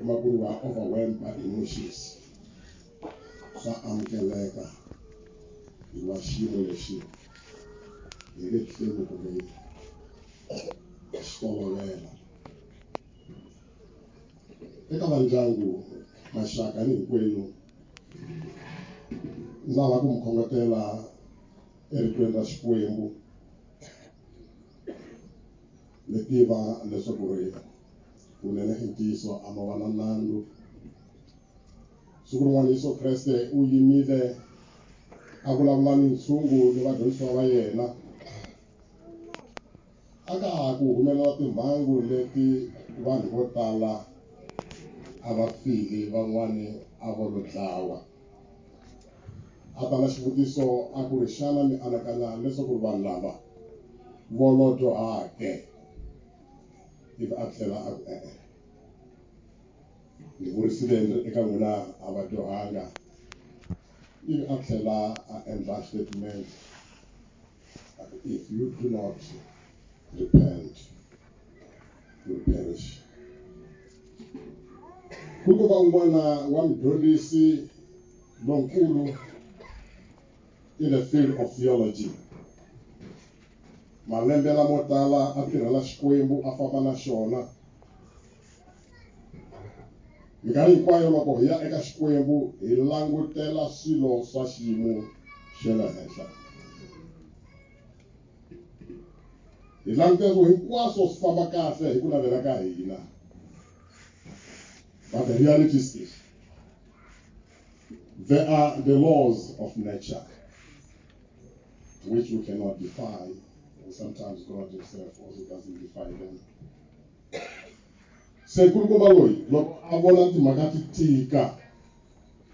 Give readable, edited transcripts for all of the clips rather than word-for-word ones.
kuma ku ri va overwhelmed by emotions. Swa amukeleka hikuva xiyimo lexi hi nge hleli kumbe hi xi tolovela. Eka va ndyangu, maxaka ni hinkwenu ndzi lava ku mi khongotela eritweni ra Xikwembu mi tiva leswaku ri kunene i ntiyiso a ma va na nandzu. Siku rin'wana Yesu Kreste u yimile a vulavula ni ntshungu ni vadyondzisiwa va yena a ka ha ku humelela timhangu leti vanhu vo tala a va file van'wani a vo lo dlawa. A ta na xivutiso a ku ri xana mi anakanya leswaku vanhu lava vo lo dyoha ke? Ivi a tlhela a ku e-e. Ni vurisile ni ri eka n'wina a va dyohanga. Ivi a tlhela a endla statement a ku if you do not repent you will perish. Ku ko va un'wana wa mudyondzisi lonkulu in the field of theology. Malembe lamo tala a tirhela Xikwembu a famba na xona. Minkarhi hinkwayo loko hi ya eka Xikwembu hi langutela swilo swa xiyimo xa le henhla. Hi langutela ku hinkwaswo swi famba kahle hi ku navela ka hina. But the reality is this. There are the laws of nature which we cannot defy, and sometimes God himself also doesn't defy them. Se nkulukumba loyi loko a vona timhaka ti tika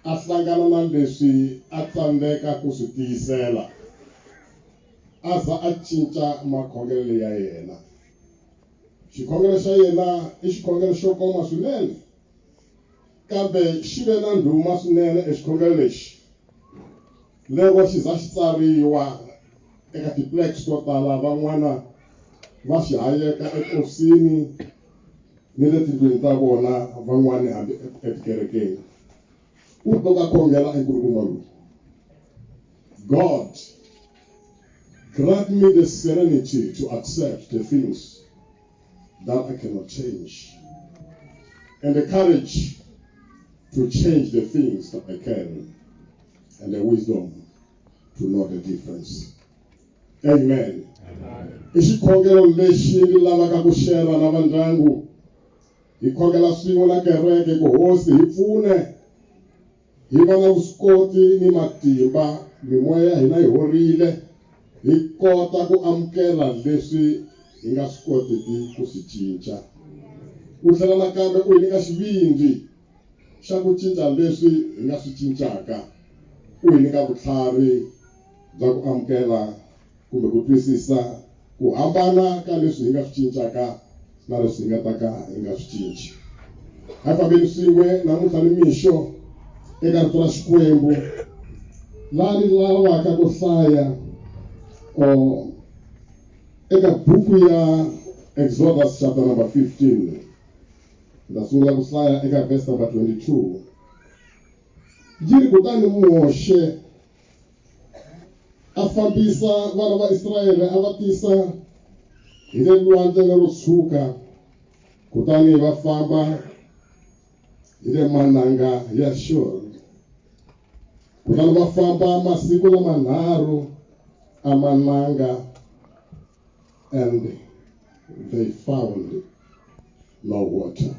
a hlangana na leswi a tsandzeka ku swi tiyisela a za a cinca makhongelelo ya yena. Xikhongelo xa yena i xikhongelo xo koma swinene kambe xi ve na ndhuma swinene exikhongelo lexi lero xi za xi tsariwa eka ti-plaques to tala van'wana va xi hayeka etihofisini ni le tindlwini ta vona van'wani hambi etikerekeni. U ri loko a khongela enkulukumba loyi, God grant me the serenity to accept the things that I cannot change and the courage to change the things that I can and the wisdom to know the difference. Amen. I xikhongelo lexi ni lavaka ku xera na vandyangu hi khongela swin'we na kereke ku hosi hi pfune hi va na vuswikoti ni matimba mimoya ya hina yi horile hi kota ku amukela leswi hi nga swi kotiki ku swi cinca. U tlhela nakambe u hi nyika xivindzi xa ku cinca leswi hi nga swi cincaka, u hi nyika vutlhari bya ku amukela kumbe ku twisisa ku hambana ka leswi hi nga swi cincaka na leswi hi nga ta ka hi nga swi cinci. A hi fambeni swin'we namuntlha ni mixo eka rito ra Xikwembu laha ni lavaka ku hlaya or eka buku ya Exodus chapter number 15. Ndzi ta sungula ku hlaya eka verse number 22. Yi ri kutani Moxe a fambisa vana va Israyele a va tisa hi le lwandle lero tshuka kutani va famba hi le mananga ya Shur. Kutani va famba masiku lamanharhu amananga and they found no water.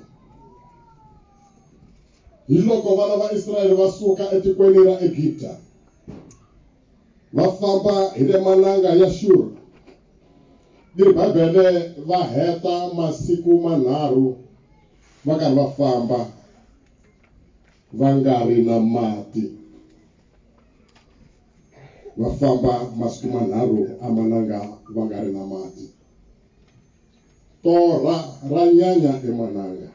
Hi loko vana va Israyele va suka etikweni ra Egipta va famba hi le mananga ya Shur. Ni Bibele va heta masiku manharhu va karhi va famba va nga ri na mati. Va famba masiku manharhu amananga va nga ri na mati. Torha ra nyanya emananga.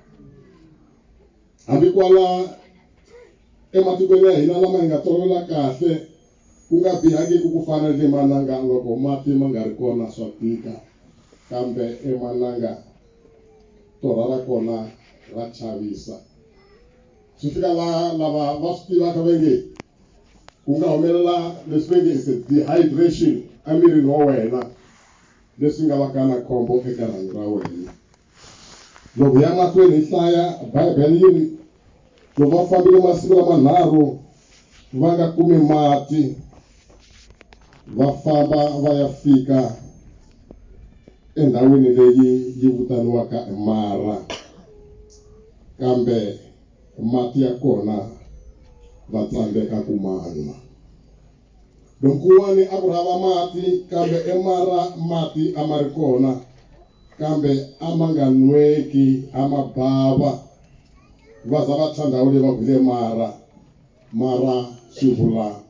Hambi kwala ematikweni ya hina lama hi nga tolovela kahle ku nga bihangiki ku fana ni le mananga loko mati ma nga ri kona swa tika kambe emananga torha ra kona ra chavisa. Swi fika laha lava va swi tivaka va nge ku nga humelela leswi va nge is a dehydration emirini wa wena leswi nga va ka na khombo eka rihanyo ra wena. Loko hi ya mahlweni hi hlaya Bibele yi ri loko va fambile masiku lamanharhu va nga kumi mati va famba va ya fika endhawini leyi yi vitaniwaka Mara kambe mati ya kona va tsandzeka ku ma nwa. Loko kun'wani a ku ri hava mati kambe eMara mati a ma ri kona kambe a ma nga nweki a ma bava va za va thya ndhawu leyi va ku hi le Mara. Mara swi vula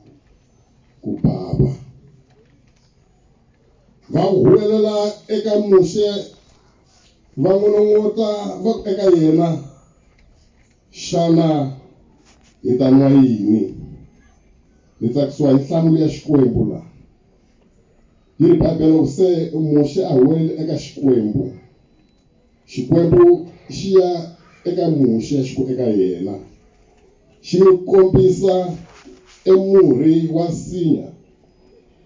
ku bava. Va huwelela eka Muxe va n'unun'uta va ku eka yena, Xana hi ta nwa yini? Ni tsakisiwa hi nhlamulo ya Xikwembu la. Yi ri Bibele loko se Muxe a huwelele eka Xikwembu, Xikwembu xi ya eka Muxe xi ku eka yena, xi n'wi kombisa emurhi wa nsinya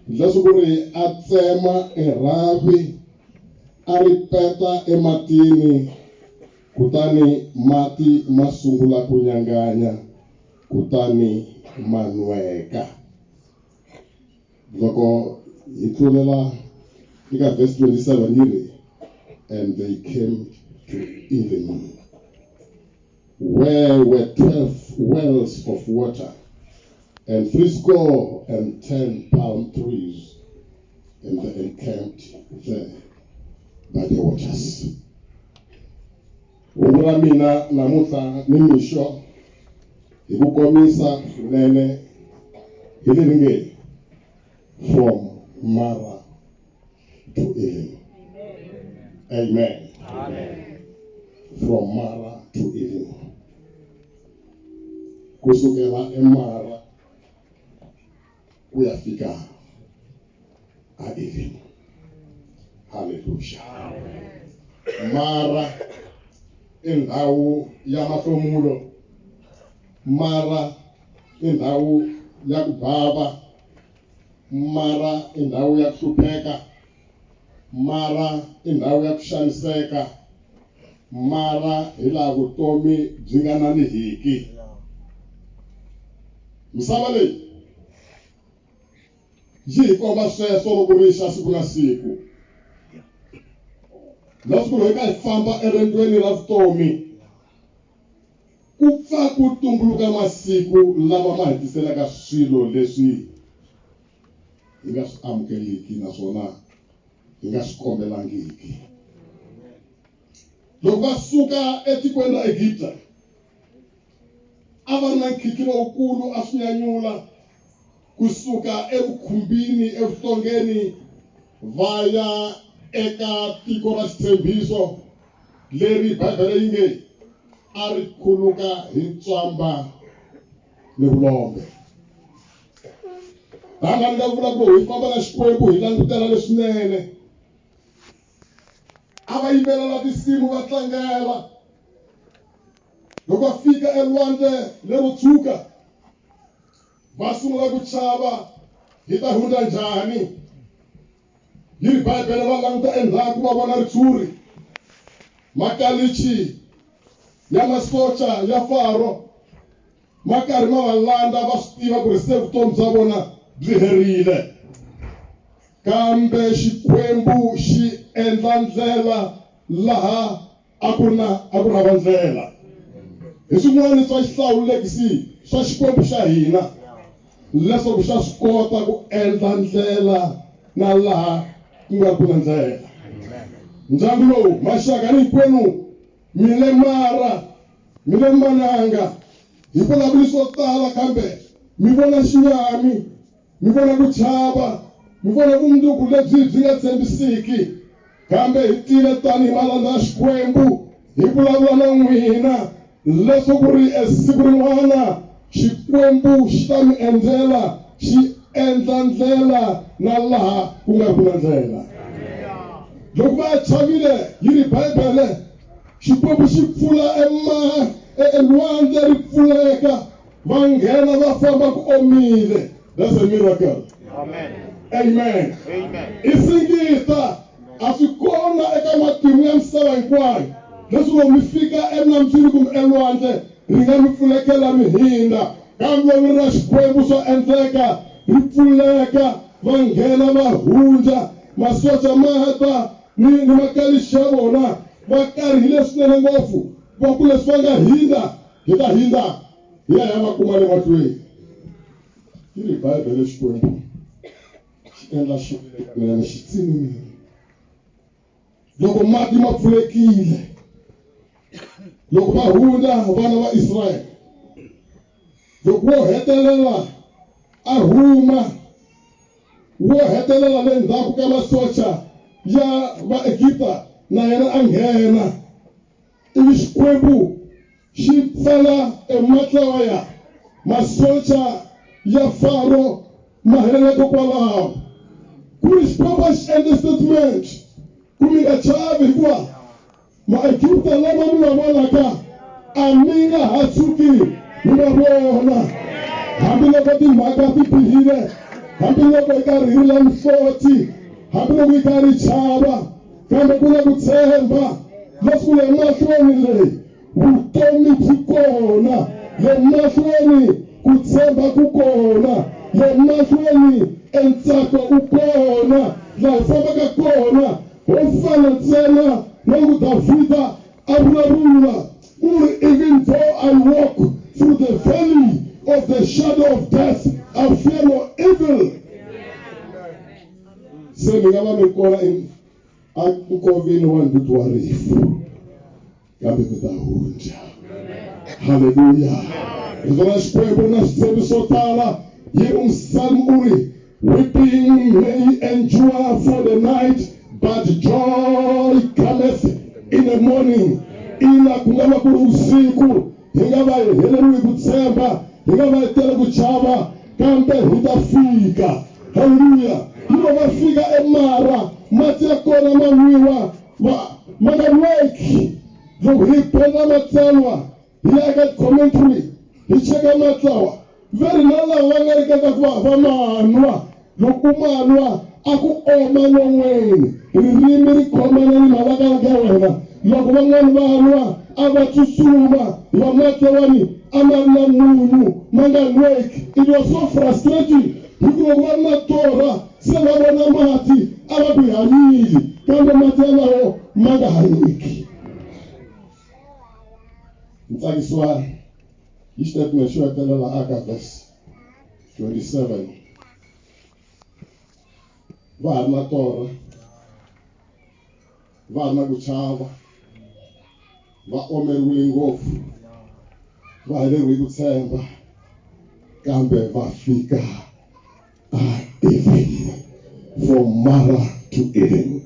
leswaku ri a tsema erhavi a ri peta ematini kutani mati ma sungula ku nyanganya kutani ma nweka. Loko hi tlulela eka verse 27 yi ri and they came to Elim where were 12 wells of water and threescore and ten palm trees, and they encamped there by the waters. Hungu ra mina namuntlha ni mixo hi ku komisa swinene hi leri nge from Mara to Elim. Amen. Amen. From Mara to Elim. Kusukela eMara ku ya fika a Elim. Haleluya. Mara i ndhawu ya mahlomulo. Mara i ndhawu ya ku bava. Mara i ndhawu ya ku hlupheka. Mara i ndhawu ya ku xaniseka. Mara hi laha vutomi byi nga nanihiki. Misava leyi yi hi komba sweswo loko ri xa siku na siku. Leswaku loko hi ka hi famba eriendzweni ra vutomi ku pfa ku tumbuluka masiku lama ma hi tiselaka swilo leswi hi nga swi amukeliki naswona hi nga swi kombelangiki. Loko va suka etikweni ra Egipta a va ri na nkhinkhi lowukulu a swi nyanyula kusuka evukhumbini evuhlongeni va ya eka tiko ra xitshembiso leri Bibele yi nge a ri khuluka hi ntswamba ni vulombe. Laha ni nga vula ku hi famba na Xikwembu hi langutela leswinene. A va yimbelela tinsimu va tlangela. Loko va fika elwandle lero tshuka va sungula ku chava hi ta hundza njhani. Yi ri Bibele va languta endzhaku va vona ritshuri, makalichi ya masocha ya Faro ma karhi ma va landza va swi tiva ku ri se vutomi bya vona byi herile. Kambe Xikwembu xi endla ndlela laha a ku ri na a ku ri hava ndlela. Hi swin'wana swa xihlawulekisi swa Xikwembu xa hina leswaku xa swi kota ku endla ndlela na laha ku nga ri ku na ndlela. Ndyangu lowu maxaka ni hinkwenu mi le Mara mi le mananga hi vulavuli swo tala kambe mi vona xinyami mi vona ku chava mi vona vumundzuku lebyi byi nga tshembisiki kambe hi tile tanihi malandza ya Xikwembu hi vulavula na n'wina leswaku ri esiku rin'wana Xikwembu xi ta mi endzela xi endla ndlela na laha ku nga ri ku na ndlela. Loko va chavile yi ri Bibele Xikwembu xi pfula elwandle ri pfula. pfuleka va nghena va famba ku omile. That's a miracle. Amen. Amen. Amen. I singita a swi kona eka matimu ya misava hinkwayo leswi loko mi fika enambyini kumbe elwandle ri nga mi pfulekela mi hindza, kambe loko ri ra Xikwembu swa endleka ri pfuleka va nghena va hundza. Masocha ma ta ni makalichi ya vona va karihile swinene ngopfu, va ku leswi va nga hindza hi ta hindza hi ya hi ya va kuma le mahlweni. Yi ri Bibele Xikwembu xi endla xilo mina xi tsimile. Loko mati ma pfulekile, loko va hundza vana va Israyele, loko wo hetelela a huma, wo hetelela le ndzhaku ka masocha ya Vaegipta na yena a nghena, ivi Xikwembu xi pfala ematlawa ya masocha ya Faro ma heleleke kwalaho. Ku ri Xikwembu a xi endle statement ku mi nga chavi, hikuva Maegipta lama mi va vonaka a mi nga ha tshuki mi va vona. Hambiloko timhaka ti bihile, hambiloko yi karhi yi rila mihloti, hambiloko yi karhi yi chava, kambe ku na ku tshemba leswaku le mahlweni leyi vutomi byi kona, le mahlweni ku tshemba ku kona, le mahlweni entsako wu kona, laha hi fambaka kona ho fana ntsena na loko Davhida a vulavula u ri, even though I walk through the valley of the shadow of death, I fear no evil. Se mi nga va mi kona enkoveni wa ndzhuti wa rifu, kambe mi ta hundza. Haleluya. Rito ra Xikwembu ri na switshembiso swo tala. Yi ri Psalm u ri, weeping may endure for the night, but joy cometh in the morning. Ina ku nga va ku ri vusiku, hi nga va hi heleriwe ku tshemba, hi nga va hi tele ku chava, kambe hi ta fika. Haleluya. Loko va fika eMara, mati ya kona ma nwiwa ma nga nweki. Loko hi penda matsalwa, hi ya eka commentary, hi cheka matlawa, va ri na lava va nga ringeta ku va va ma nwa. Loko u ma nwa, a ku oma non'weni, ririmi ri khomana ni malakalaka ya wena. Loko van'wani va nwa, a va tsutsuma, hikuva mati lawani a ma ri na munyu, ma nga nweki. It was so frustrating, hikuva loko va ri na torha, se va vona mati, a va ku hi hanyile, kambe mati yalawo ma nga hanyeki. Ni tsakisiwa hi xitatimende xo hetelela aka verse 27. Va ha ri na torha, va ha ri na ku chava, va omeriwile ngopfu, va heleriwe ku tshemba, kambe va fika a Elim, from Mara to Elim.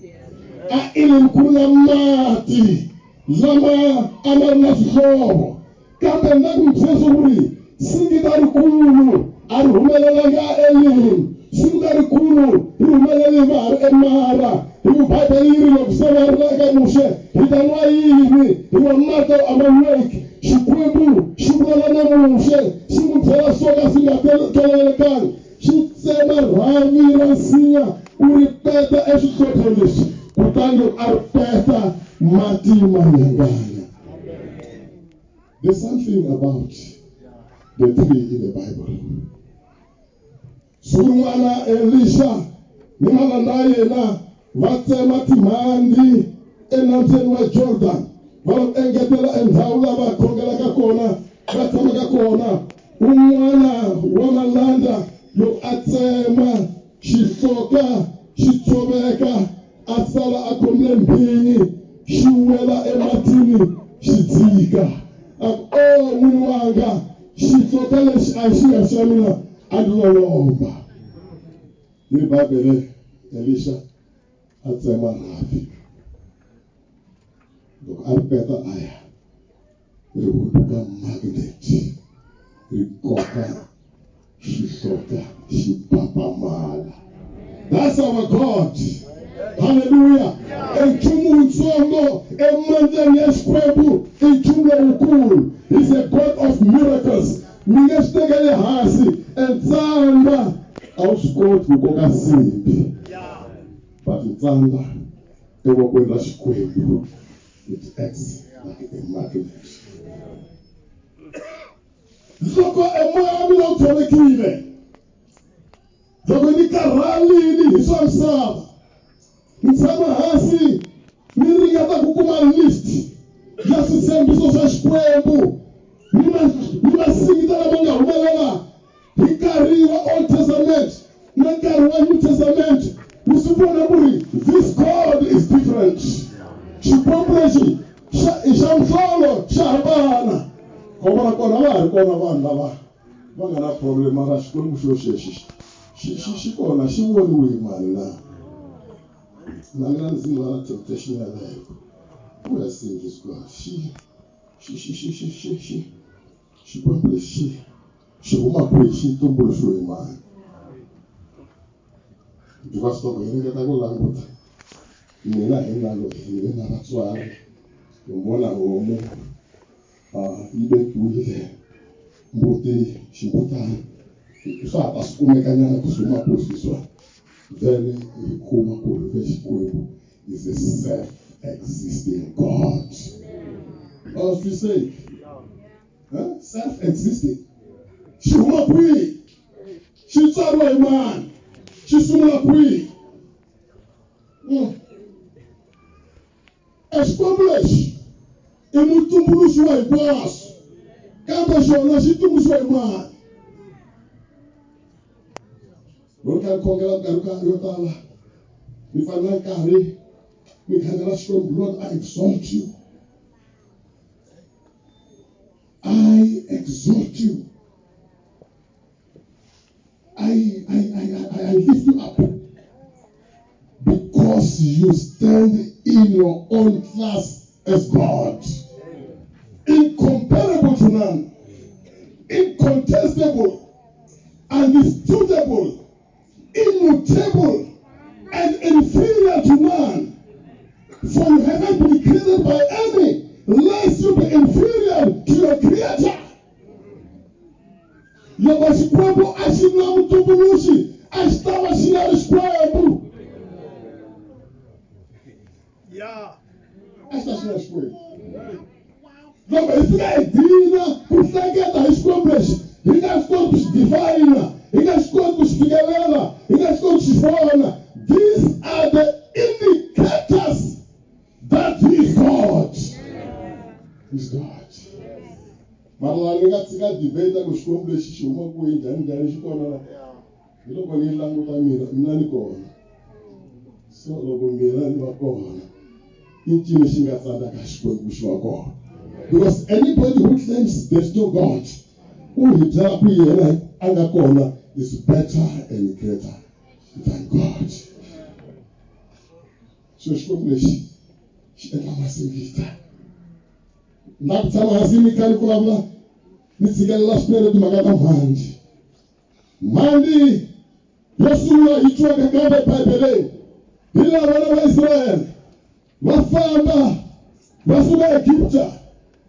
A Elim ku na mati lama a ma ri na swihlovo, kambe ni ku mi byela swa ku ri singita rikulu a ri humelelanga a Elim, singita rikulu ri humelele va ha ri eMara. Hikuva Bibele yi ri loko se va ri eka Muxe, hi ta nwa yini? Hikuva mati a ma nweki. Xikwembu xi vulavula na Muxe, xi n'wi byela swo ka swi nga tolovelekanga, xi tsema rhavi ra nsinya u ri peta eswihlobyeni leswi, kutani loko a ri peta mati ma nyanganya. There's something about the tree in the Bible. Siku rin'wana Elisha ni malandza ya yena va tsema timhandzi enambyeni wa Jordan, va lava ku engetela endhawu laha va khongelaka kona, va tshamaka kona. Un'wana wa malandza loko a tsema xihloka xi tshoveka, a sala a khomile mbhinyi, xi wela ematini xi dzika. A ku, o n'wini wanga, xihloka lexi a xi nga xa mina, a ndzi lo lomba. Yi ri Bibele, Elisha a tsema rhavi, loko a ri peta a ya ri hundzuka magnet, ri koka xihloka xi papamala. That's our God. Hallelujah. Nchumu wutsongo emandleni ya Xikwembu i nchumu lowukulu. He's a God of miracles. koka simbi but ntsandza evokweni ra Xikwembu it acts like a magnet. Loko emoya wa mina wu tshovekile, loko ni karhalini hi swa misava, ni tshama hansi ni ringeta ku kuma list ya switshembiso swa Xikwembu ni masingita lama nga humelela hi nkarhi wa Old Testament na nkarhi wa New Testament, u swi vona ku ri this God is different. Xikwembu lexi i xa muhlolo, xa hambana. Khombo ra kona va ha ri kona vanhu lava va nga na problem, mara Xikwembu xo xexi xi kona, xi voniwe hi mani na? Na mina ndzi nga na temptation yaleyo. Who has seen this God? Xi xi xi xi xi xi xi Xikwembu lexi xi huma kwihi, xi tumbuluxiwe hi mani? Because loko hi ringeta ku languta mina hi nga loyi hi ve na vatswari, hi vona homu yi vekiwile, mbuti ximbutana swa ha ta swi kumekanyana ku swi huma kwihi sweswiwani, then hi kuma ku ri ve Xikwembu is a self-existing God. As we say, huh? Self-existing. Xi huma kwihi? Xi tswariwa hi mani? Xi sungula kwihi? Xikwembu lexi i mutumbuluxi wa hinkwaswo, kambe xona xi tumbuluxiwa hi mani? Loko ni karhi khongela minkarhi yo tala, ni fanele nkarhi ni khongela Xikwembu, Lord, I exalt you. I exalt you. I lift you up because you stand in your own class as God. Incomparable to none, incontestable, undisputable, immutable, and inferior to none. For you haven't been created by any, lest you be inferior to your creator. Loko Xikwembu a xi na mutumbuluxi, a xi ta va xi nga ri Xikwembu. A xi ta xi nga Xikwembu. Loko hi fika hi dina ku hleketa hi Xikwembu lexi, hi nga swi koti ku xi define, hi nga swi koti ku xi fikelela, hi nga swi koti ku xi vona. These are the indicators that he is God. He is God. Mara laha ni nga tshika debate ku Xikwembu lexi xi huma kwihi, njhani njhani xi kona la. Hi loko ni languta mina, mina ni kona. So loko mina ni va kona, i ncini xi nga tsandzaka Xikwembu xi va kona? Because anybody who claims there's no God, u hi byela ku yena a nga kona is better and greater than God. So Xikwembu lexi xi endla masingita. Na ku tshama hansi ni kha ni vulavula ni tshikelela swinene timhaka ta mhandzi. Mhandzi yo sungula yi twiwaka kambe eBibeleni hi laha vana va Israyele va famba va suka Egipta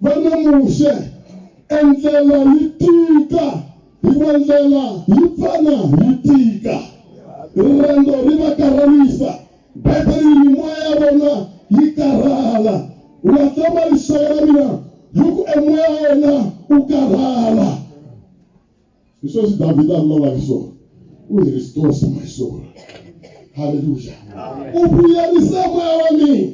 va ri na Muxe, endlela yi tika hikuva ndlela yi pfana yi tika, riendzo ri va karhalisa. Bibele yi mimoya ya vona yi karhala. U nga tshama rixaka ra mina hi ku emoya wa wena u karhala. Hi sweswi Davhida a vulavulaka swona, u hi restores my soul. Hallelujah. U vuyerisa moya wa mina,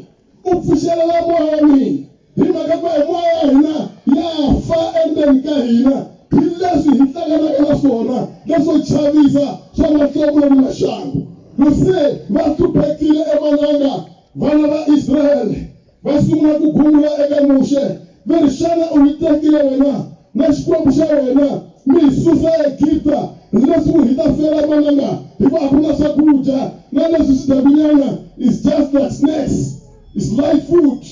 u pfuxelela moya wa mina. Hi mhaka ku moya ya hina ya fa endzeni ka hina hi leswi hi hlanganaka na swona leswo chavisa swa mahlomulo ni maxangu. Se va hluphekile emananga vana va Israyele, va sungula ku gungula eka Muxe, va ri, xana u hi tekile wena na Xikwembu xa wena mi hi susa eEgipta leswaku hi ta fela mananga, hikuva a ku na swakudya na leswi swi dyakunyana is just like snacks, is light food.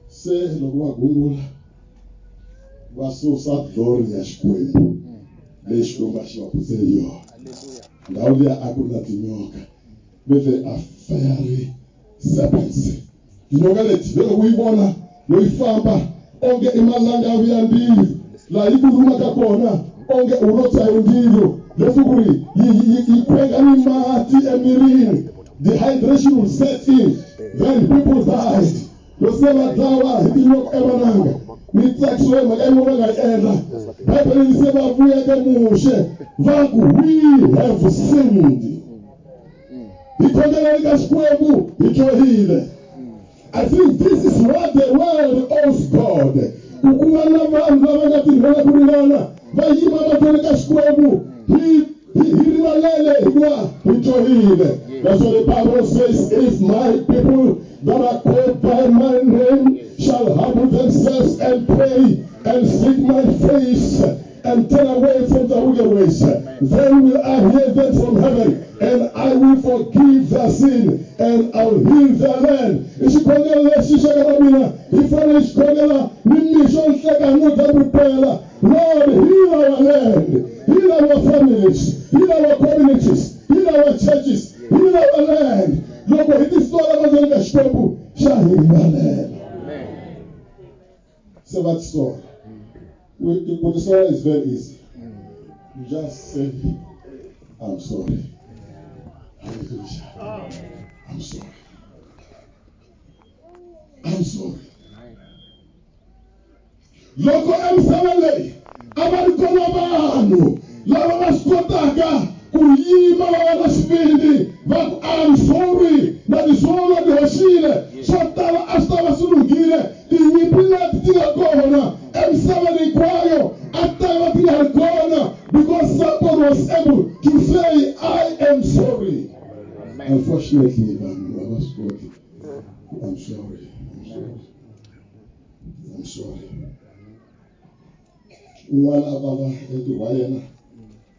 Se loko va gungula va susa glory ya Xikwembu leyi Xikwembu a xi va phutseli yona. Ndhawu liya a ku ri na tinyoka, ve they are fiery serpents. Tinyoka leti ve loko yi vona loyi famba onge i malangavi ya ndzilo, laha yi ku lumaka kona onge u lo tshwa hi ndzilo leswaku ri yi khwenga ni mati emirini. Dehydration will set in, then people died. Loko se va dlawa hi tinyoka emananga, ni tsakisiwa hi mhaka yin'we va nga yi endla. Bibele yi se va vuya ka Muxe va ku, we have sinned. Hi khongeleni ka Xikwembu, hi dyohile. I think this is what the world owes God. Ku ku va na vanhu lava nga tirhela ku ringana va yima mahlweni ka Xikwembu hi rivalele hikuva hi dyohile. That's what the Bible says, if my people that are called by my name shall humble themselves and pray and seek my face and turn away from their wicked ways, then will I hear them from heaven, and I will forgive their sin, and I will heal their land. I xikhongelo lexi xaka ra mina hi fanele xikhongela ni mixo nhlekani no dyambu ri pela. Lord, heal our land, heal our families, heal our communities, heal our churches, heal our land. Loko hi tisola mahlweni ka Xikwembu xa hi rivalela. Se va tisola. Ku tisola is very easy. You just say, I'm sorry. Hallelujah. I'm sorry. I'm sorry. Loko emisaveni leyi a va ri kona vanhu lava va swi kotaka ku yima va va na xivindzi va ku I'm sorry, na tisola ti hoxile, swo tala a swi ta va swi lunghile. Tinyimpi leti ti nga kona emisaveni hinkwayo a ti ta va ti nga ri kona because somebody was able to say I am sorry. Unfortunately, vanhu a va swi koti ku I'm sorry, I'm sorry, I'm sorry. Un'wana a ta va entirho wa yena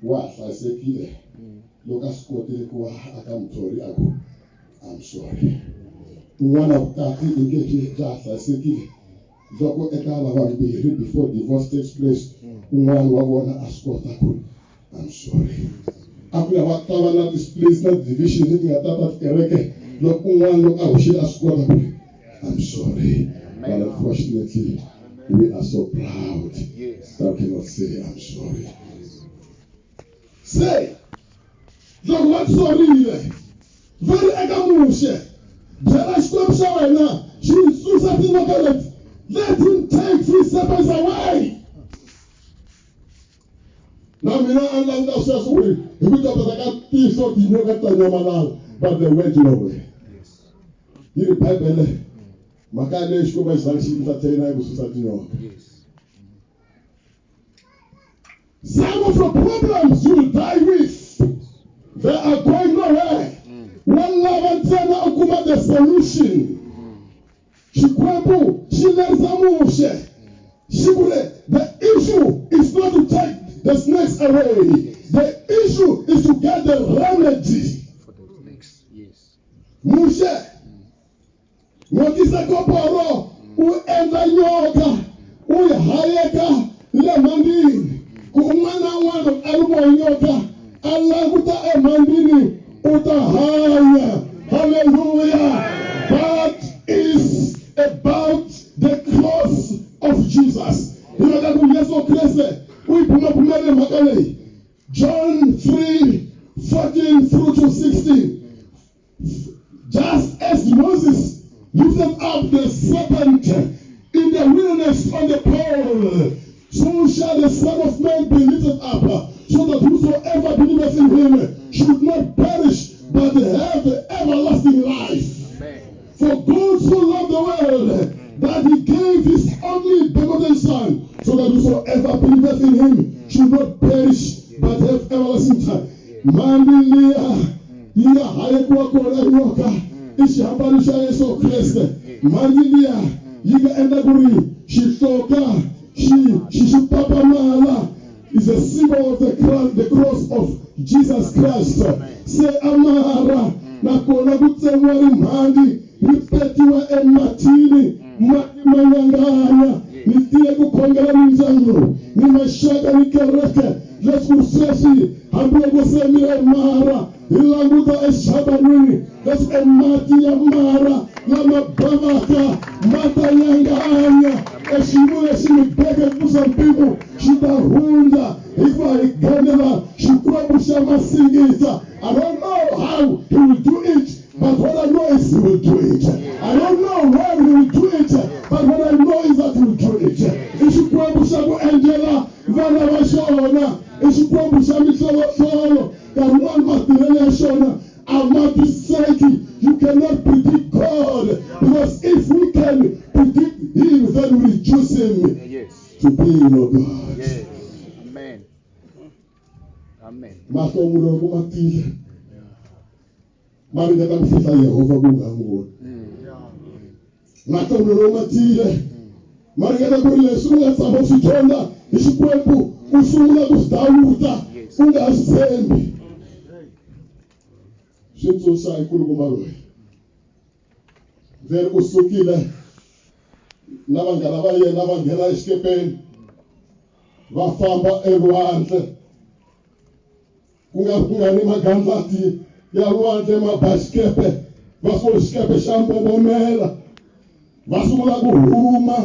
wa ha hlayisekile loko a swi kotile ku va a ka muthori a ku I'm sorry. Un'wana vukati i nge byi bya ha hlayisekile loko eka lavambirhi before divorce takes place un'wana wa vona a swi kota ku I'm sorry. A ku lava ta va na ti-splits na division leti nga ta ta tikereke loko un'wana loko a hoxile a swi kota ku I'm sorry. But unfortunately, we are so proud that we cannot say I'm sorry. Say, loko va tisorile va ri eka Muxe, byela Xikwembu xa wena xi susa tinyoka leti. Let him take his serpents away. Na mina a ni languta sweswo ku ri hi ku copeta ka tihlo tinyoka ti ta nyamalala, but they went nowhere. Yi ri Bibele mhaka leyi Xikwembu a xi zangi xi entertain ku susa tinyoka. Some of the problems you will die with, they are going nowhere. Wa lava ntsena u kuma the solution. Xikwembu xi lerisa Muxe xi ku ri the issue is not to take the snakes away, the issue is to get the remedy. For the snakes, yes. Muxe n'okisa koporo u endla nyoka u yi hayeka le mhandini ku un'wana na un'wana loko a lumiwa hi nyoka a languta emhandini u ta hanya. Hallelujah. That is about the cross of Jesus. Hi mhaka ku Yesu Kreste u yi bumabumele mhaka leyi. John 3:14 through to 16. Just as Moses lifted up the serpent in the wilderness on the pole, so shall the Son of Man be lifted up, so that whosoever believeth in him should not perish, but have everlasting life. Amen. For God so loved the world that he gave his only begotten Son, so that whosoever believeth in him should not perish, but have everlasting life. Mhandi liya yi nga hayekiwa kona nyoka i xihambano xa Yesu Kreste. Mhandi liya yi nga endla ku ri xihloka xi xi xi papamala is a symbol of the cross of Jesus Christ. Se amara nakona ku tsemiwa rimhandi ri petiwa ematini mati ma nyanganya. Ni tiye ku khongela mindyangu ni maxaka ni kereke leswaku sweswi hambiloko se mi ri mara hi languta exihambanweni leswaku emati ya mara lama bavaka ma ta nyanganya. Exiyimo lexi mi beke ku tlurisa mpimo xi ta hundza hikuva do it. I Xikwembu xa ku endlela vana va xona, i Xikwembu xa mihlovohlovo. Nkarhi wun'wani matirhelo ya xona a ma twisiseki. You cannot predict God, because if we can predict him, then we reduce him to being no God. Yes. Amen. Amen. Mahlomulo loko ma tile ma ringeta ku fihla Yehovha ku nga n'wi voni. Mahlomulo loko ma tile ma ringeta ku ri leswi u nga tshama u swi dyondza hi Xikwembu u sungula ku swi dawuta u nga ha swi tshembi. Swi tsundzuxa hi nkulukumba loyi veri u sukile na vanghana va yena va nghena exikepeni va famba elwandle ku nga ku nga ni magandlati ya lwandle ma ba xikepe va sungula xikepe xa mbombomela va sungula ku huma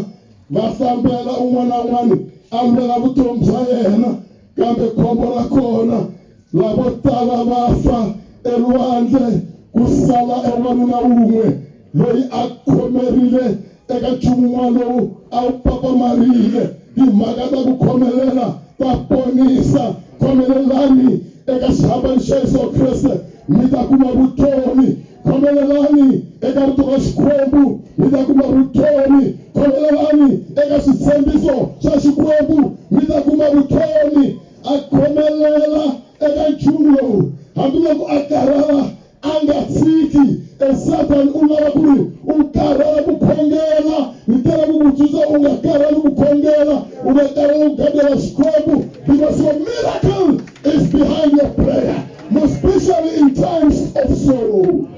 va hlambela un'wana na un'wana a lwela vutomi bya yena kambe khombo ra kona lavo tala va fa elwandle ku sala ewanuna wun'we loyi a khomerile eka nchumu wun'wana lowu a wu papamarile. Timhaka ta ku khomelela ta ponisa. Khomelelani eka xihambano xa Yesu Kreste mi ta kuma vutomi. Khomelelani eka rito ra Xikwembu mi ta kuma vutomi. Khomelelani eka switshembiso swa Xikwembu mi ta kuma vutomi. A khomelela eka nchumu lowu hambiloko a karhala a nga tshiki. E Sathani u lava ku ri u karhala ku khongela. Ni tela ku ku tsundzuxa u nga karhali ku khongela, u nga karhali ku gandzela Xikwembu, because your miracle is behind your prayer, most especially in times of sorrow.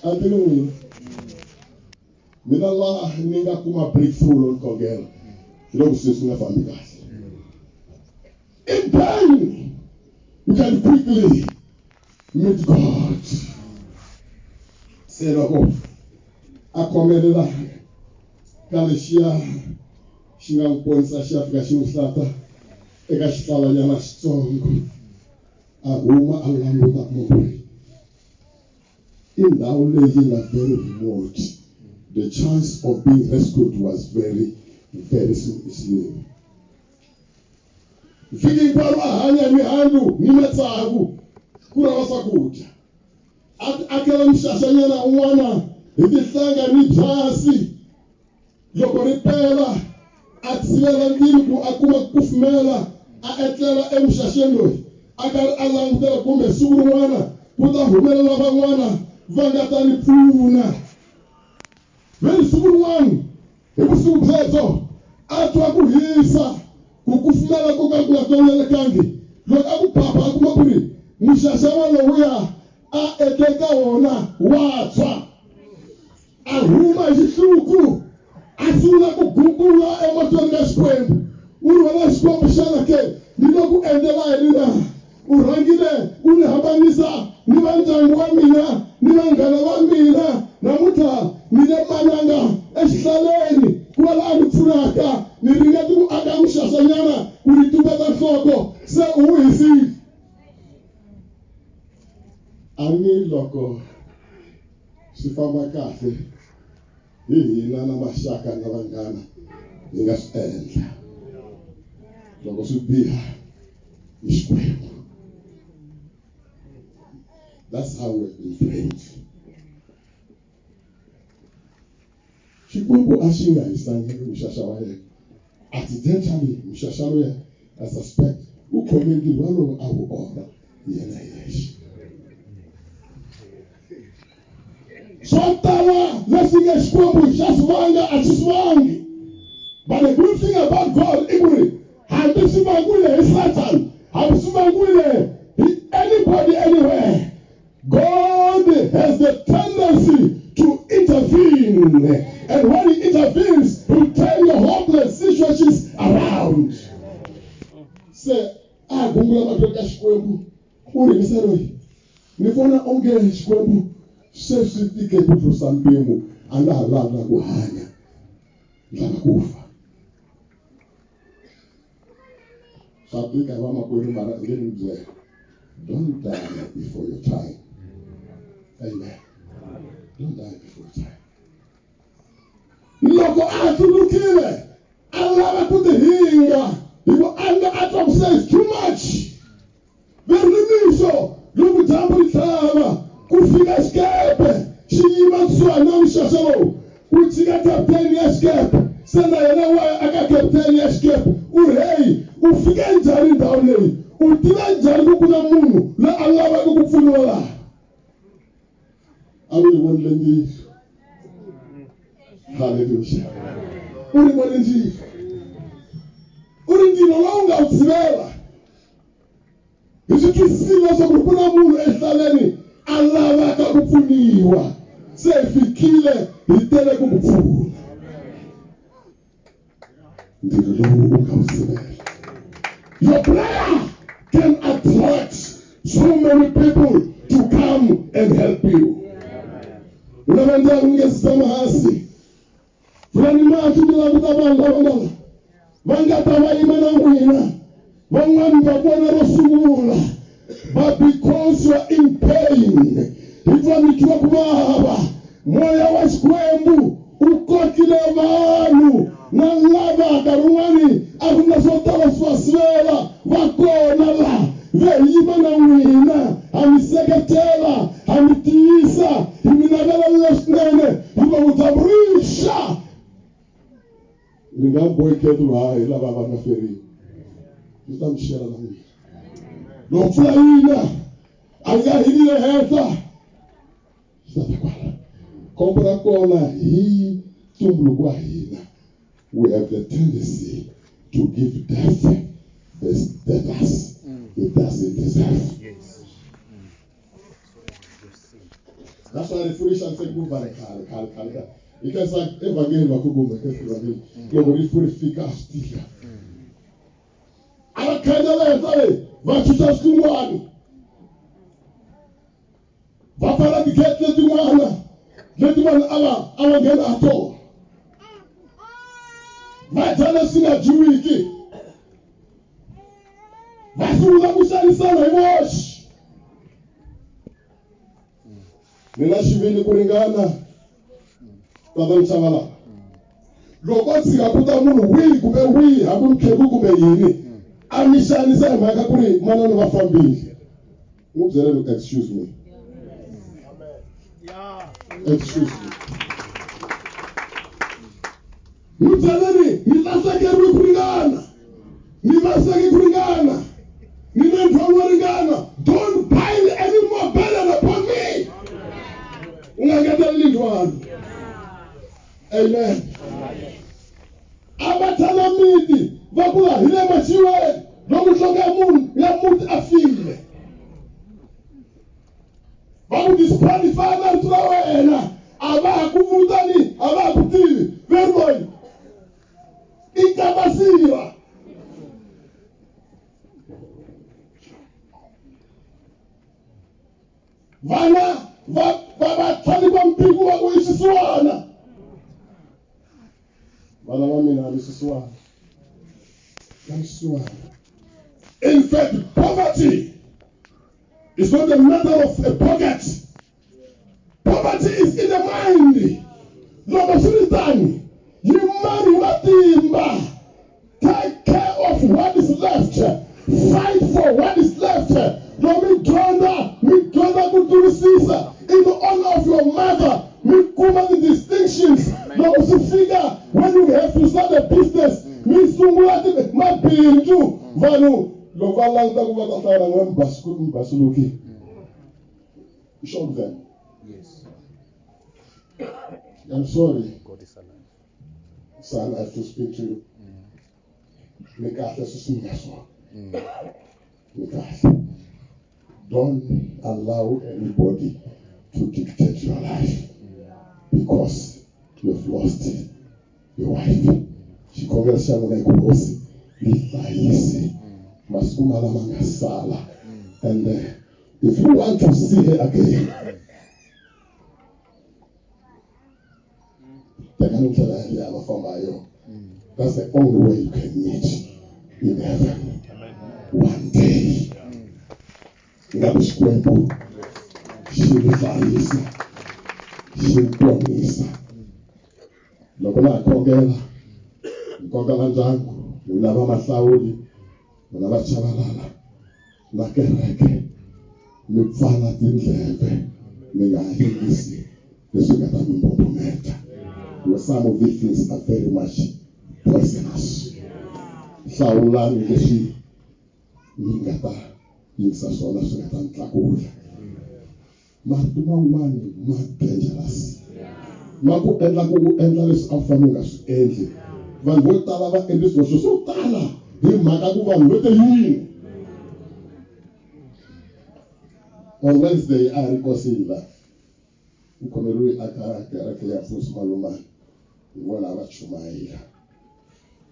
A ti ni n'wina mina laha ni nga kuma breakthrough loko ni khongela hi loko swilo swi nga fambi kahle. In pain you can quickly meet God. Se loko a khomelela ka lexiya xi nga n'wi ponisa xi ya fika xi n'wi hlata eka xihlalanyana xitsongo, a huma a languta kuma ku ri i ndhawu leyi yi nga very remote. The chance of being rescued was very, very slim. Vhiki hinkwaro a hanya hi mihandzu ni matsavu ku ri hava swakudya. A tiakela muxaxanyana un'wana hi tinhlanga ni byasi. Loko ri pela, a tshivela ndzilo ku a kuma ku kufumela, a etlela emuxaxeni loyi, a karhi a langutela kumbe siku rin'wana ku ta humelela van'wana va nga ta ni pfuna. Veri siku rin'wana hi vusiku byebyo, a twa ku hisa, ku kufumela ko ka ku nga tolovelekangi. Loko a ku phapha, a kuma ku ri muxaxa walowuya a etle ka wona wa tshwa. A huma hi xihluku, a sungula ku gungula emahlweni ka Xikwembu. U ri, Wena Xikwembu, xana ke ni lo ku endlela yini na? U rhangile u ni hambanisa ni va ndyangu wa mina ni vanghana va mina. Namuntlha ni le mananga exihlaleni, ku va la ni pfunaka. Ni ringete ku aka muxaxanyana ku ni tumbeta nhloko, se u wu hisile. A ni loko swi famba kahle hi hina na maxaka na vanghana hi nga swi endla. Loko swi biha i Xikwembu. That's how we've been trained. Xikwembu a xi nga hisangi muxaxa wa yena. Accidentally muxaxa luya I suspect u khome ntirho walowo a wu orha yena hi yexe. Swo tala leswi nge Xikwembu xa swi vanga a xi swi vangi. But the good thing about God i ku ri hambi swi vangiwile hi Satan, hambi swi vangiwile hi anybody anywhere, God has the tendency to intervene. And when he intervenes, he turn your hopeless situations around. Se a gungula mahlweni ka Xikwembu, u ri misa loyi, ni vona onge Xikwembu se swi tike ku tlurisa mpimo, a nga ha lavi na ku hanya, ni lava ku fa. Swa tika vamakwerhu, mara nge ni byela, don't die before your time. Amen. Don't die before your time. Loko a hlulukile a lava ku tihinga hi ku a nga a twa ku se is too much. Ve ri nimixo loko dyambu ri tlhava, ku fika xikepe xi yima kusuhani na muxaxa lowu. Ku chika kaputeni ya xikepe, se na yena wa ya eka kaputeni ya xikepe u ri, Heyi, u fike njhani ndhawu leyi? U tiva njhani ku ku na munhu loyi a lavaka ku pfuniwa laha? A ku ri vonile ndzilo. Haleluya! U ri vone ndzilo. U ri ndzilo lowu nga wu tshivela. Hi swi twisisile leswaku ku na munhu exihlaleni a lavaka ku pfuniwa. Se hi fikile hi tele ku ku pfuna. Ndzilo lowu u nga wu sivela. Your prayer can attract so many people to come and help you. U lava ndyangu nge si tshama hansi. Pfulani mahlo mi languta vanhu lava nga la va nga ta va yima na n'wina. Van'wana va vona ro sungula, but because you are in pain, hikuva mi twa ku vava, moya wa Xikwembu u kokile vanhu na lava nkarhi wun'wani a ku na swo tala swi va sivela va kona la ve hi yima na n'wina ha mi seketela ha mi tiyisa hi mi navela leswinene hikuva vudyambu ri xa ri nga bohi khethu ha hi lava va nga feriwa swi ta mi xela na n'wina loko mpfula yina a yi nga hilile henhla swi ta ta kwala khombo ra kona hi ntumbuluko wa hina we have the tendency to give death the status it doesn't deserve. Yes. That's why rifu ri xaniseke ku vale khale khale khale khale. Hi khensa evhangeli vakulukumba, hi khensa evhangeli. Loko rifu ri fika a swi tika. A va khandzela henhla leyi va chucha swihlungwana. Va pfala tigate letin'wana leti vanhu a va a va nghena ha tona. Va dya leswi nga dyiwiki. Va sungula ku xanisana hi voxe. Ni na xivindzi ku ringana tata Mchavalala. Loko o tshika ku ta munhu wihi kumbe wihi hambi mukhegu kumbe yini a mi xanisa hi mhaka ku ri manana va fambile, n'wi byele ku excuse me. Excuse me. N'wi byeleni ni lahlekeriwe ku ringana. Ni vaviseke ku ringana. Ni na ndzhwalo wo ringana. Don't pile any more burden upon me. U nga ngeteleli ndzhwalo. Amen. A va tshama miti va ku hi le maxiweni loko nhloko ya munhu ya muti a file. Va ku disqualify marito ya wena. A va ha ku vutani, a va ha ku tivi. Ve ri loyi i kabasiwa. Vana va va va tlhaviwa mpingu wa ku i swisiwana. Vana va mina mi swisiwana. Mi swisiwana. In fact, poverty is not a matter of a pocket. Poverty is in the mind. Loko swi ri tani, yimani hi matimba. Take care of what is left. Fight for what is left. Loko mi dyondza, mi dyondza ku tlurisisa in the honor of your mother. Mi kuma ti-distinctions. Loko swi fika when you have to start a business, mi sungula mabindzu. Vanhu loko va languta ku va ta hlawula n'we mubasuluki. Show them. Yes. I'm sorry. God is alive. Son, I have to speak to you. Mi kahle sweswi mi nga swona. Mi kahle. Don't allow anybody to dictate your life because you've lost your wife. Xikhongelo xa n'wina i ku Hosi ni hlayisi masiku ma lama nga sala. And if you want to see her again, tekani ndlela yaliya va famba ha yona. That's the only way you can meet in heaven one day. Ngabe Xikwembu xi mi hlayisa, xi mi ponisa. Loko na ha khongela, nkoka va ndyangu, n'wina va mahlawuli, n'wina va Chabalala na kereke, mi pfala tindleve mi nga ha yingisi leswi nga ta mi mbombometa. Because some of these things are very much poisonous. Hlawulani leswi mi nga ta yingisa swona swi nga ta mi tlakula. Marito man'wani ma dangerous. Ma ku endla ku u endla leswi a wu fanele u nga swi endli. Vanhu vo tala va endle swihoxo swo tala hi mhaka ku vanhu va te yini. On Wednesday a hi ri nkosini la ku khomeriwe aka kereke ya Mfundhisi Malumani, hi vona a va chumayela.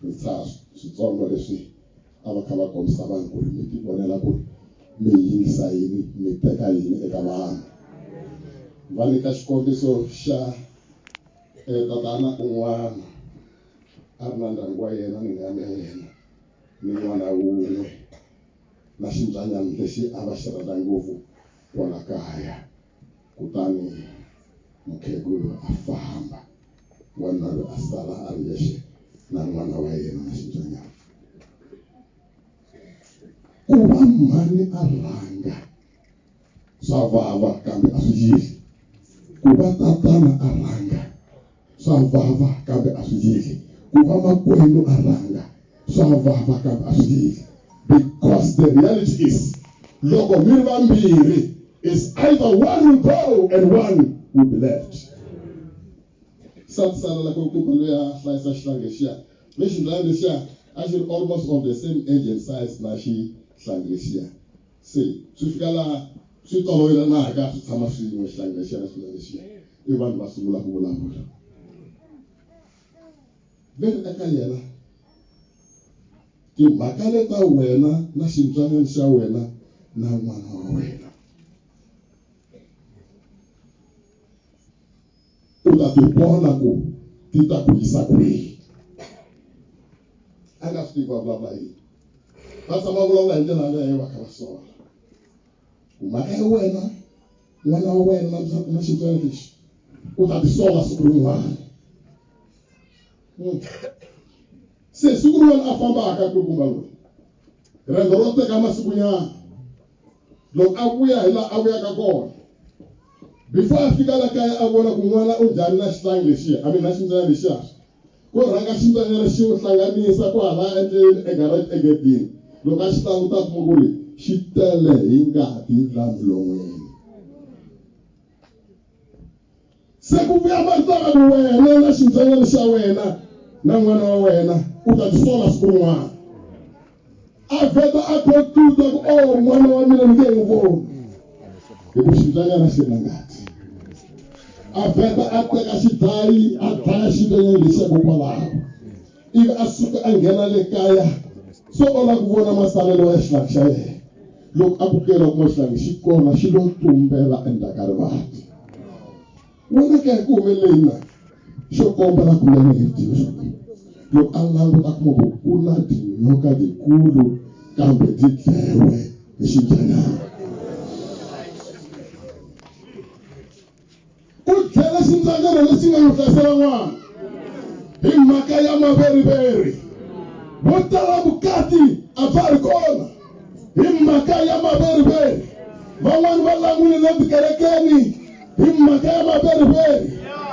Ni tshaha switsongo leswi a va kha va kombisa vanhu ku ri mi tivonela ku ri mi yingisa yini, mi teka yini eka vanhu. Va nyika xikombiso xa tatana un'wana a ri na ndyangu wa yena ni nghamu ya yena ni n'wana wun'we na ximbyanyana lexi a va xi rhandza ngopfu kwala kaya. Kutani mukhegulu a famba, wanuna loyi a sala a ri yexe na n'wana wa yena na ximbyanyana. Ku va mhani a rhanga swa vava kambe a swi yili. Ku va tatana a rhanga swa vava kambe a swi yili. Ku va makwenu a rhanga swa vava kambe a swi yili. Because the reality is, loko mi ri vambirhi, is either one will go and one will be left. Sati sala la kulukumba loyi a hlayisa xihlangi lexiya, lexi ndlaya lexiya a xi ri almost of the same age and size na xihlangi lexiya. Se swi fika laha swi tolovelanaka swi tshama swin'we xihlangi lexiya na ximbyana lexiya, ivi vanhu va sungula ku vulavula. Ve ri eka yena, Timhaka leta wena na ximbyanyana xa wena na n'wana wa wena, u ta ti vona ku ti ta ku yisa kwihi. A nga swi tivi va vulavula yini. Va tshama va vulavula hi ndlela yaleyo va kha va sola. Ku mhaka ya wena, n'wana wa wena na ximbyana lexi, u ta ti sola siku rin'wana. Se siku rin'wana a fambaka kulukumba loyi, riendzo ro teka masikunyana. Loko a vuya hi laha a vuyaka kona, before a fika la kaya a vona ku n'wana u njhani na xihlangi lexiya, I mean na ximbyana lexiya. Ko rhanga ximbyanyana xi n'wi hlanganisa kwahala endleleni egarage egedini. Loko a xi languta a kuma ku ri xi tele hi ngati la milon'weni. Se ku vuya marito ya ku wena na ximbyanyana xa wena na n'wana wa wena u ta tisola siku rin'wana. A vheta a conclude ku oh n'wana wa mina ni nge n'wi voni hi ku ximbyanyana xi na ngati. A vheta a teka xidlayi a dlaya ximbyanyana lexiya kokwalaho, ivi a suka a nghena le kaya so o lava ku vona masalelo ya xihlangi xa yena. Loko a pfukela kuma xihlangi xi kona xi lo tumbela endzhaku ka rivanti. Wena ke ku humelele yini na? Xo komba la kunene hi tivi leswaku loko a languta kuma ku ku na tinyoka tikulu kambe ti dlewe hi ximbyanyana. U dlele ximbyanyana lexi nga n'wi hlasela n'wana hi mhaka ya maveriveri. Vo tala vukati a bya ha ri kona hi mhaka ya maveriveri. Van'wana va lan'wile na tikerekeni hi mhaka ya maveriveri.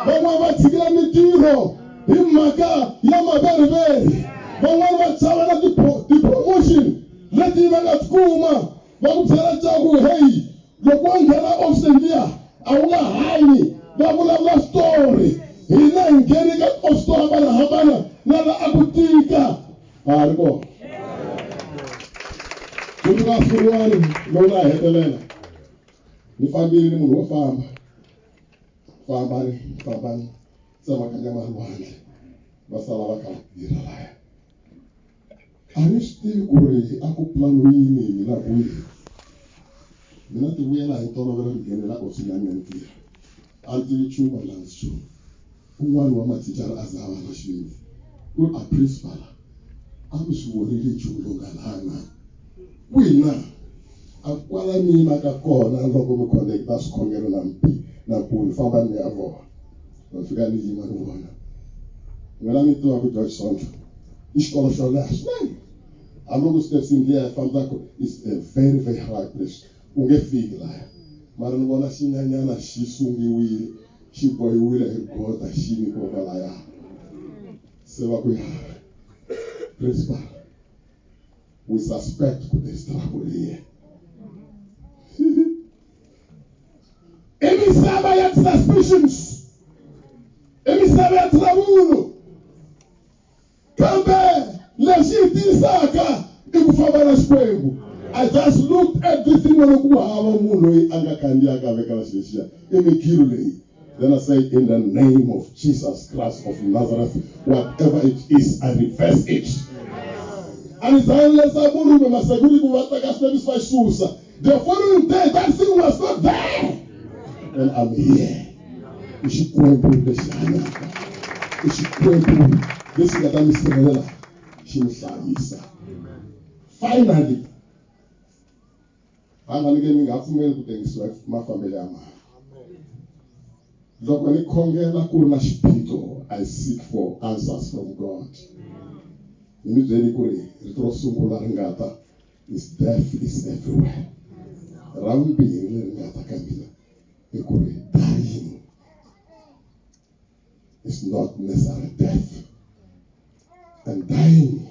Van'wana va tshikile mintirho hi mhaka ya maveriveri. Van'wana va chava na ti-promotion leti va nga ti kuma, va ku byela leswaku heyi, loko wo nghena ofisini liya a wu nga hanyi. Va vulavula switori, hina hi nghene ka tiofisi to hambanahambana na la a ku tika a ha ri kona. Tsundzuka siku rin'wana loko na ha hetelela ni fambile ni munhu wo famba famba ni famba ni tsemakanya malwandle, va sala va kha va tirha laya. A ni swi tivi ku ri a ku planiwe yini hi mina kwihi. Mina ti vuyela hi ntolovelo ni nghenela ofisini ya mina ni tirha. A ni tivi nchumu, a ni langutisi nchumu. Un'wana wa mathicara a za a va na xivindzi. U ri, A principal a mi swi vonile nchumu lowu nga laha na? Kwihi na? A kwala mi yimaka kona loko mi khonekita swikhongelo na nampundzu, fambani mi ya vona. Ni fika ni yima ni vona. N'wina mi tiva ku George Sonto i xikolo xo leha swinene. Hambi loko stepsini liya yi fambaka is a very very high place. U nge fiki laya. Mara ni vona xinyanyana xi sungiwile, xi bohiwile hi rigoda xi nyikiwa kwalaya. Se va ku ya principal, we suspect ku there's trouble here. I misava ya suspicions. I misava ya trouble. Kambe lexi hi tiyisaka i ku famba na Xikwembu. I just looked at this thing loko ku hava munhu loyi a nga khandziyaka a vekela xilo lexiya i migilo leyi. Then I say, in the name of Jesus Christ of Nazareth, whatever it is, I reverse it. A ni zanga lesa munhu kumbe masecurity ku va teka switepiso va xi susa. The following day, that thing was not there. And I'm here. I Xikwembu lexi hanyaka. I Xikwembu lexi nga ta mi sirhelela xi mi hlayisa. Finally, va fanekele mi nga pfumeli ku tengisiwa hi mafambelo ya mali. Loko ni khongela ku ri na xiphiqo, I seek for answers from God. Ni mi byeli ku ri rito ro sungula ri nga ta is death is everywhere. Ra vumbirhi leri nga ta ka mina i ku ri dying is not necessarily death. And dying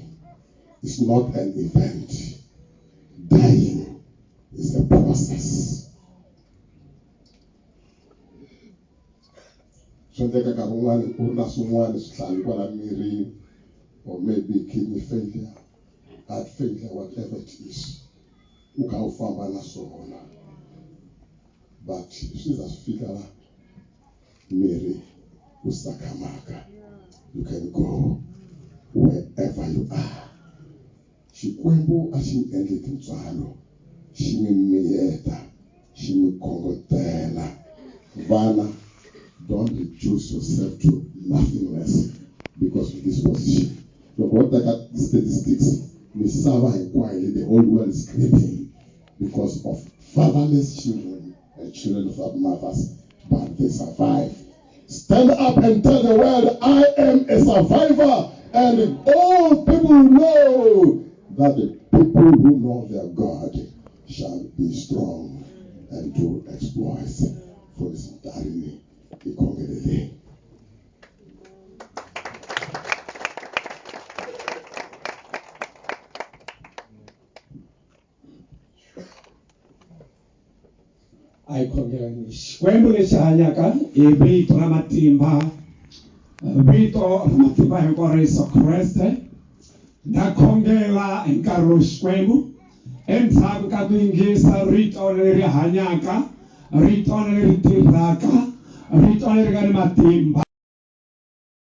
is not an event. Dying is a process. Swi endleka nkarhi wun'wani u ri na swin'wana switlhavi kwala mirini or maybe kidney failure, heart failure, whatever it is, u kha u famba na swona, but swi za swi fika la miri u sakhamaka. You can go wherever you are. Xikwembu a xi mi endli tintswalo, xi mi miyeta, xi mi khongotela. Vana, don't reduce yourself to nothingness because of this position. Loko ho teka statistics, misava hinkwayo, the whole world is screaming because of fatherless children and children without mothers, but they survive. Stand up and tell the world, I am a survivor, and all people know that the people who know their God shall be strong and do exploits. For this ntarini ikhongeleleni. A hi khongeleni. Xikwembu lexi hanyaka hi vito ra matimba, vito ra matimba hinkwawo ra Yesu Kreste, nda khongela hi nkarhi lowu Xikwembu endzhaku ka ku yingisa rito leri hanyaka, rito leri tirhaka, rito leri nga ni matimba.